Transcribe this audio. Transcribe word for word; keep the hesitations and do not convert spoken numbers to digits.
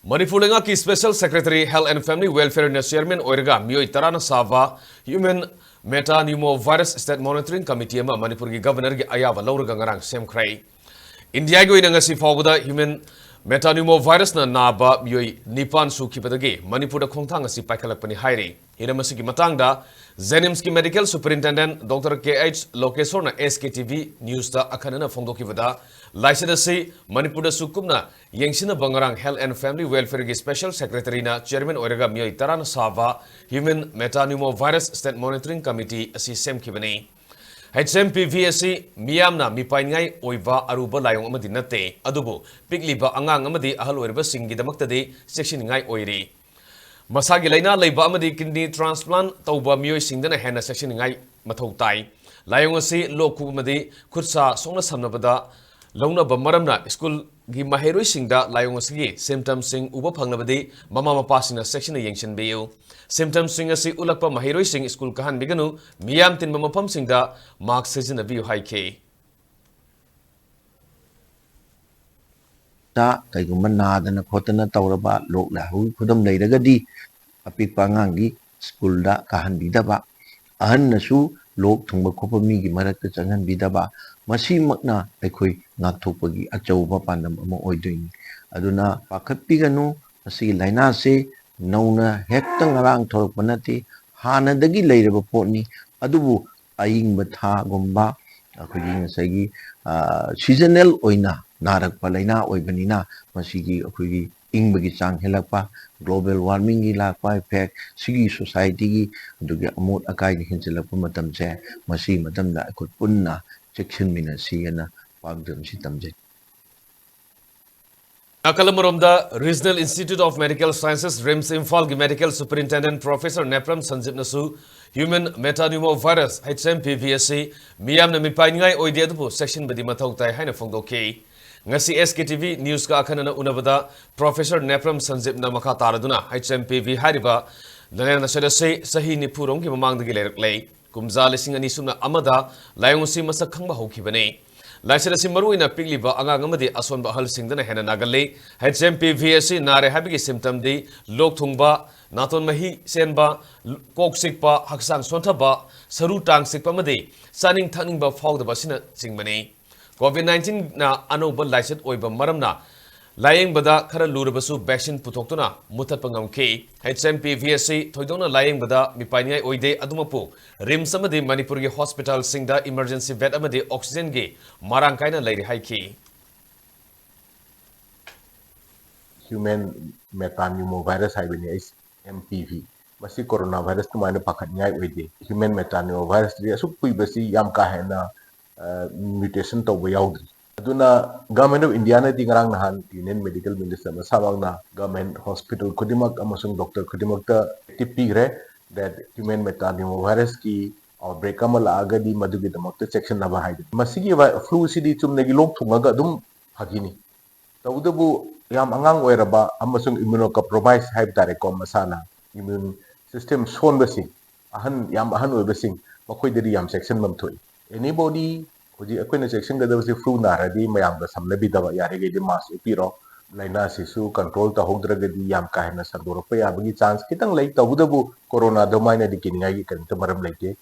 ꯃꯅꯤꯄꯨꯔ ꯂꯩꯉꯥꯛꯀꯤ Special Secretary Health and Family Welfare ꯅ Chairman ꯑꯣꯏꯔꯒ ꯃꯤꯑꯣꯏ ꯇꯔꯥꯅ ꯁꯥꯕ Human Metapneumovirus State Monitoring Committee ꯑꯃ ꯃꯅꯤꯄꯨꯔꯒꯤ Governorꯒꯤ ꯑꯌꯥꯕ ꯂꯧꯔꯒ ꯉꯔꯥꯡ ꯁꯦꯝꯈ꯭ꯔꯦ꯫ ꯏꯟꯗꯤꯌꯥꯒꯤ ꯑꯣꯏꯅ ꯉꯁꯤ ꯐꯥꯎꯕꯗ Human Metapneumovirus ꯅ ꯅꯥꯕ ꯃꯤꯑꯣꯏ ꯅꯤꯄꯥꯟ ꯁꯨꯈꯤꯕꯗꯒꯤ ꯃꯅꯤꯄꯨꯔꯗ ꯈꯣꯡꯊꯥꯡ ꯑꯁꯤ ꯄꯥꯏꯈꯠꯂꯛꯄꯅꯤ ꯍꯥꯏꯔꯤ꯫ ꯍꯤꯔꯝ ꯑꯁꯤꯒꯤ ꯃꯇꯥꯡꯗ JNIMS ꯀꯤ Medical Superintendent Doctor K H ꯂꯣꯀꯦꯁꯣꯔꯅ S K T V News ꯇ ꯑꯈꯟꯅꯅ ꯐꯣꯡꯗꯣꯛꯈꯤꯕꯗ, ꯂꯥꯏꯆꯠ ꯑꯁꯤ ꯃꯅꯤꯄꯨꯔꯗꯁꯨ ꯀꯨꯞꯅ ꯌꯦꯡꯁꯤꯟꯅꯕ ꯉꯔꯥꯡ Health and Family Welfare ꯒꯤ Special Secretary ꯅ Chairman ꯑꯣꯏꯔꯒ ꯃꯤꯑꯣꯏ ꯇꯔꯥꯅ ꯁꯥꯕ Human Metapneumovirus State Monitoring Committee ꯑꯁꯤ ꯁꯦꯝꯈꯤꯕꯅꯤ꯫ H M P V ꯑꯁꯤ ꯃꯤꯌꯥꯝꯅ ꯃꯤꯄꯥꯏꯅꯤꯡꯉꯥꯏ ꯑꯣꯏꯕ ꯑꯔꯨꯕ ꯂꯥꯏꯑꯣꯡ ꯑꯃꯗꯤ ꯅꯠꯇꯦ, ꯑꯗꯨꯕꯨ ꯄꯤꯛꯂꯤꯕ ꯑꯉꯥꯡ ꯑꯃꯗꯤ ꯑꯍꯜ ꯑꯣꯏꯔꯕꯁꯤꯡꯒꯤꯗꯃꯛꯇꯗꯤ ꯆꯦꯛꯁꯤꯟꯅꯤꯡꯉꯥꯏ ꯑꯣꯏꯔꯤ꯫ ꯃꯁꯥꯒꯤ ꯂꯥꯏꯅꯥ ꯂꯩꯕ ꯑꯃꯗꯤ kidney transplant ꯇꯧꯕ ꯃꯤꯑꯣꯏꯁꯤꯡꯗꯅ ꯍꯦꯟꯅ ꯆꯦꯛꯁꯤꯟꯅꯤꯡꯉꯥꯏ ꯃꯊꯧ ꯇꯥꯏ꯫ ꯂꯥꯏꯑꯣꯡ ꯑꯁꯤ ꯂꯣꯛ ꯈꯨꯕ ꯑꯃꯗꯤ ꯈꯨꯠ ꯁꯥ ꯁꯣꯛꯅ ꯁꯝꯅꯕꯗ ꯂꯧꯅꯕ ꯃꯔꯝꯅ ꯁ꯭ꯀꯨꯜꯒꯤ ꯃꯍꯩꯔꯣꯏꯁꯤꯡꯗ ꯂꯥꯏꯑꯣꯡ ꯑꯁꯤꯒꯤ symptomꯁꯤꯡ ꯎꯕ ꯐꯪꯂꯕꯗꯤ ꯃꯃꯥ ꯃꯄꯥꯁꯤꯡꯅ ꯆꯦꯛꯁꯤꯟꯅ ꯌꯦꯡꯁꯤꯟꯕꯤꯌꯨ꯫ Symptomꯁꯤꯡ ꯑꯁꯤ ꯎꯠꯂꯛꯄ ꯃꯍꯩꯔꯣꯏꯁꯤꯡ ꯁ꯭ꯀꯨꯜ ꯀꯥꯍꯟꯕꯤꯒꯅꯨ, ꯃꯤꯌꯥꯝ ꯇꯤꯟꯕ ꯃꯐꯝꯁꯤꯡꯗ mask ꯁꯤꯖꯤꯟꯅꯕꯤꯌꯨ ꯍꯥꯏꯈꯤ꯫ ꯇ ꯀꯩꯒꯨꯝꯕ ꯅꯥꯗꯅ ꯈꯣꯠꯇꯅ ꯇꯧꯔꯕ ꯂꯣꯛ ꯂꯥꯏꯍꯧꯒꯤ ꯈꯨꯗꯝ ꯂꯩꯔꯒꯗꯤ, ꯑꯄꯤꯛꯄ ꯑꯉꯥꯡꯒꯤ ꯁ꯭ꯀꯨꯜꯗ ꯀꯥꯍꯟꯕꯤꯗꯕ, ꯑꯍꯟꯅꯁꯨ ꯂꯣꯛ ꯊꯨꯡꯕ ꯈꯣꯠꯄ ꯃꯤꯒꯤ ꯃꯔꯛꯇ ꯆꯪꯍꯟꯕꯤꯗꯕ, ꯃꯁꯤꯃꯛꯅ ꯑꯩꯈꯣꯏ ꯉꯥꯛꯊꯣꯛꯄꯒꯤ ꯑꯆꯧꯕ ꯄꯥꯟꯗꯝ ꯑꯃ ꯑꯣꯏꯗꯣꯏꯅꯤ꯫ ꯑꯗꯨꯅ ꯄꯥꯈꯠꯄꯤꯒꯅꯨ, ꯃꯁꯤꯒꯤ ꯂꯥꯏꯅꯥꯁꯤ ꯅꯧꯅ ꯍꯦꯛꯇ ꯉꯔꯥꯡ ꯊꯣꯛꯂꯛꯄ ꯅꯠꯇꯦ, ꯍꯥꯟꯅꯗꯒꯤ ꯂꯩꯔꯕ ꯄꯣꯠꯅꯤ꯫ ꯑꯗꯨꯕꯨ ꯑꯏꯪꯕ ꯊꯥꯒꯨꯝꯕ, ꯑꯩꯈꯣꯏꯒꯤ ꯉꯁꯥꯏꯒꯤ, ꯑ, seasonal ꯑꯣꯏꯅ ꯅꯥꯔꯛꯄ ꯂꯥꯏꯅꯥ ꯑꯣꯏꯕꯅꯤꯅ, ꯃꯁꯤꯒꯤ ꯑꯩꯈꯣꯏꯒꯤ ꯏꯪꯕꯒꯤ ꯆꯥꯡ ꯍꯦꯜꯂꯛꯄ, global warmingꯒꯤ ꯂꯥꯛꯄ effect, ꯁꯤꯒꯤ societyꯒꯤ ꯑꯗꯨꯒꯤ ꯑꯃꯣꯠ ꯑꯀꯥꯏꯒꯤ ꯍꯦꯟꯖꯜꯂꯛꯄ ꯃꯇꯝꯁꯦ, ꯃꯁꯤꯒꯤ ꯃꯇꯝꯗ ꯑꯩꯈꯣꯏ ꯄꯨꯟꯅ ꯆꯦꯛꯁꯤꯟꯃꯤꯟꯅꯁꯤ ꯍꯥꯏꯅ ꯄꯥꯝꯖꯕꯁꯤ ꯊꯝꯖꯩ꯫ ꯅꯥꯀꯜ ꯑꯃꯔꯣꯝꯗ, Regional Institute of Medical Sciences, RIMS, ꯏꯝꯐꯥꯜꯒꯤ Medical Superintendent Professor Nepram ꯁꯟꯖꯤꯞꯅꯁꯨ Human Metapneumovirus, H M P V, ꯑꯁꯤ ꯃꯤꯌꯥꯝꯅ ꯃꯤꯄꯥꯏꯅꯤꯡꯉꯥꯏ ꯑꯣꯏꯗꯦ, ꯑꯗꯨꯕꯨ ꯆꯦꯛꯁꯤꯟꯕꯗꯤ ꯃꯊꯧ ꯇꯥꯏ ꯍꯥꯏꯅ ꯐꯣꯡꯗꯣꯛꯈꯤ꯫ ꯉꯁꯤ S K T V Newsꯀ ꯑꯈꯟꯅꯅ ꯎꯅꯕꯗ Professor ꯅꯦꯄ꯭ꯔꯝ ꯁꯟꯖꯤꯞꯅ ꯃꯈꯥ ꯇꯥꯔꯗꯨꯅ H M P V ꯍꯥꯏꯔꯤꯕ ꯂꯥꯏꯅꯥ ꯂꯥꯏꯆꯠ ꯑꯁꯤ ꯆꯍꯤ ꯅꯤꯐꯨ ꯔꯣꯝꯒꯤ ꯃꯃꯥꯡꯗꯒꯤ ꯂꯩꯔꯛꯂꯦ꯫ ꯀꯨꯝꯖꯥ ꯂꯤꯁꯤꯡ ꯑꯅꯤ ꯁꯨꯞꯅ ꯑꯃꯗ ꯂꯥꯏꯑꯣꯡ ꯑꯁꯤ ꯃꯁꯛ ꯈꯪꯕ ꯍꯧꯈꯤꯕꯅꯤ꯫ ꯂꯥꯏꯆꯠ ꯑꯁꯤ ꯃꯔꯨꯑꯣꯏꯅ ꯄꯤꯛꯂꯤꯕ ꯑꯉꯥꯡ ꯑꯃꯗꯤ ꯑꯁꯣꯟꯕ ꯑꯍꯜꯁꯤꯡꯗꯅ ꯍꯦꯟꯅ ꯅꯥꯒꯜꯂꯤ꯫ H M P V ꯑꯁꯤ ꯅꯥꯔꯦ ꯍꯥꯏꯕꯒꯤ symptomꯗꯤ ꯂꯣꯛ ꯊꯨꯡꯕ, ꯅꯥꯇꯣꯟ ꯃꯍꯤ ꯆꯦꯟꯕ, ꯀꯣꯛ ꯆꯤꯛꯄ, ꯍꯛꯆꯥꯡ ꯁꯣꯟꯊꯕ, ꯁꯔꯨ ꯇꯥꯡ ꯆꯤꯛꯄ ꯑꯃꯗꯤ ꯆꯥꯅꯤꯡ ꯊꯛꯅꯤꯡꯕ ꯐꯥꯎꯗꯕ ꯑꯁꯤꯅꯆꯤꯡꯕꯅꯤ꯫ COVID nineteenꯅ ꯑꯅꯧꯕ ꯂꯥꯏꯆꯠ ꯑꯣꯏꯕ ꯃꯔꯝꯅ ꯂꯥꯌꯦꯡꯕꯗ ꯈꯔ ꯂꯨꯔꯕꯁꯨ vaccine ꯄꯨꯊꯣꯛꯇꯨꯅ ꯃꯨꯊꯠꯄ ꯉꯝꯈꯤ꯫ H M P V ꯑꯁꯤ ꯊꯣꯏꯗꯣꯛꯅ ꯂꯥꯌꯦꯡꯕꯗ ꯃꯤꯄꯥꯏꯅꯤꯡꯉꯥꯏ ꯑꯣꯏꯗꯦ, ꯑꯗꯨꯃꯛꯄꯨ RIMS ꯑꯃꯗꯤ ꯃꯅꯤꯄꯨꯔꯒꯤ hospitalꯁꯤꯡꯗ emergency bed ꯑꯃꯗꯤ oxygenꯒꯤ ꯃꯔꯥꯡ ꯀꯥꯏꯅ ꯂꯩꯔꯤ ꯍꯥꯏꯈꯤ꯫ Human metapneumovirus ꯍꯥꯏꯕꯅꯤ, H M P V꯫ ꯃꯁꯤ corona virus ꯑꯗꯨꯃꯥꯏꯅ ꯄꯥꯈꯠꯅꯤꯡꯉꯥꯏ ꯑꯣꯏꯗꯦ꯫ Human metapneumovirusꯇꯗꯤ ꯑꯁꯨꯛ ꯀꯨꯏꯕꯁꯤ ꯌꯥꯝ ꯀꯥ ꯍꯦꯟꯅ mutation ꯇꯧꯕ ꯌꯥꯎꯗ꯭ꯔꯤ꯫ ꯑꯗꯨꯅ Government of Indiaꯅꯗꯤ ꯉꯔꯥꯡ ꯅꯍꯥꯟ Union Medical Minister ꯃꯁꯥꯃꯛꯅ government hospital ꯈꯨꯗꯤꯡꯃꯛ ꯑꯃꯁꯨꯡ doctor ꯈꯨꯗꯤꯡꯃꯛꯇ ꯇꯤꯞꯄꯤꯈ꯭ꯔꯦ that human metapneumovirusꯀꯤ outbreak ꯑꯃ ꯂꯥꯛꯑꯒꯗꯤ ꯃꯗꯨꯒꯤꯗꯃꯛꯇ ꯆꯦꯛꯁꯤꯟꯅꯕ ꯍꯥꯏꯗꯨꯅ꯫ ꯃꯁꯤꯒꯤ fluꯁꯤꯗꯤ ꯆꯨꯝꯅꯒꯤ ꯂꯣꯛ ꯊꯨꯡꯉꯒ ꯑꯗꯨꯝ ꯐꯈꯤꯅꯤ꯫ ꯇꯧꯕꯇꯕꯨ ꯌꯥꯝ ꯑꯉꯥꯡ ꯑꯣꯏꯔꯕ ꯑꯃꯁꯨꯡ immunocompromised ꯍꯥꯏꯕ ꯇꯥꯔꯦꯀꯣ, ꯃꯁꯥꯅ immune system ꯁꯣꯟꯕꯁꯤꯡ, ꯑꯍꯟ, ꯌꯥꯝ ꯑꯍꯟ ꯑꯣꯏꯕꯁꯤꯡ, ꯃꯈꯣꯏꯗꯗꯤ ꯌꯥꯝ ꯆꯦꯛꯁꯤꯟꯐꯝ ꯊꯣꯛꯏ꯫ Anybody, ꯍꯧꯖꯤꯛ ꯑꯩꯈꯣꯏꯅ ꯆꯦꯛꯁꯤꯟꯒꯗꯕꯁꯤ flu ꯅꯥꯔꯗꯤ ꯃꯌꯥꯝꯒ ꯁꯝꯅꯕꯤꯗꯕ, ꯌꯥꯔꯤꯈꯩꯗꯤ mask ꯎꯞꯄꯤꯔꯣ꯫ ꯂꯥꯏꯅꯥꯁꯤꯁꯨ control ꯇꯧꯍꯧꯗ꯭ꯔꯒꯗꯤ ꯌꯥꯝ ꯀꯥ ꯍꯦꯟꯅ ꯁꯟꯗꯣꯔꯛꯄ ꯌꯥꯕꯒꯤ chance ꯈꯤꯇꯪ ꯂꯩ꯫ ꯇꯧꯕꯇꯕꯨ corona ꯑꯗꯨꯃꯥꯏꯅꯗꯤ ꯀꯤꯅꯤꯡꯉꯥꯏꯒꯤ ꯀꯔꯤꯝꯇ ꯃꯔꯝ ꯂꯩꯇꯦ꯫